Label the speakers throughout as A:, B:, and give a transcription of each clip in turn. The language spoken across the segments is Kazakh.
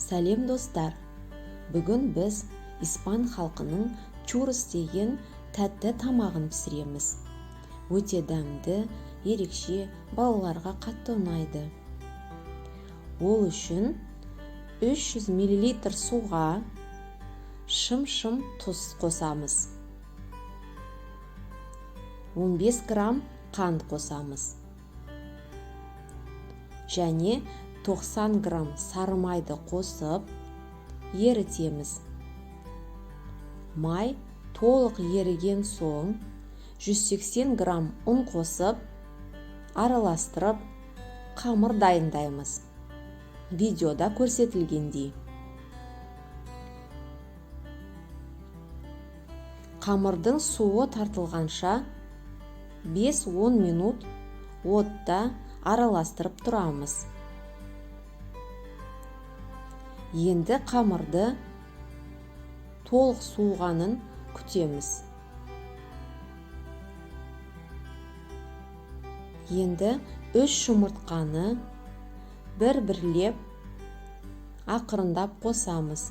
A: Сәлем, достар! Бүгін біз испан халқының чурос деген тәтті тамағын пісіреміз. Өте дәмді, ерекше, балаларға қатты ұнайды. Ол үшін 300 мл суға шым-шым тұз қосамыз. 15 грамм қант қосамыз. Және 90 грамм сары майды қосып ерітеміз. Май толық еріген соң 180 грамм ұн қосып, араластырып, қамыр дайындаймыз. Видеода көрсетілгендей. Қамырдың суы тартылғанша 5-10 минут отта араластырып тұрамыз. Енді қамырды толық суығанын күтеміз. Енді 3 жұмыртқаны бір-бірлеп ақырындап қосамыз.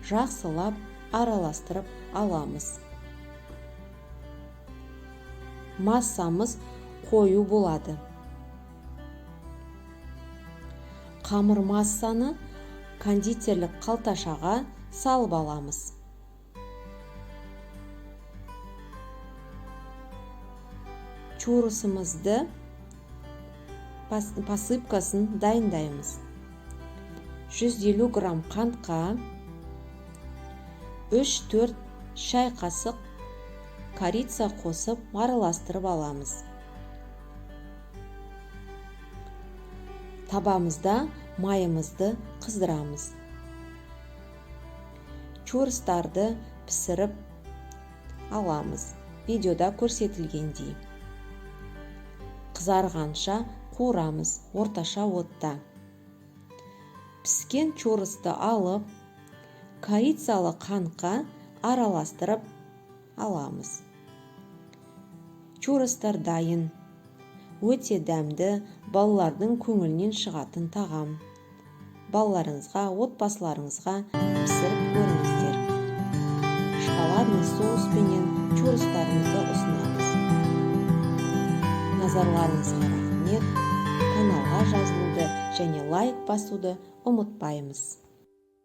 A: Жақсылап араластырып аламыз. Массамыз қою болады. Қамыр массаны кондитерлік қалташаға салып аламыз. Чуросымызды посыпкасын дайындаймыз. 150 грамм қантқа 3-4 шай қасық корица қосып араластырып аламыз. Табамызда майымызды қыздырамыз. Чуростарды пісіріп аламыз. Видеода көрсетілгендей. Қызарғанша қуырамыз орташа отта. Піскен чуросты алып, корицалы қантқа араластырып аламыз. Чуростар дайын. Өте дәмді, балалардың көңілінен шығатын тағам. Балаларыңызға, отбасыларыңызға пісіріп көріңіздер. Шоколадный соуспенен чуростарымызды ұсынамыз. Назарларыңызға рахмет. Каналға жазылуды және лайк басуды ұмытпаймыз.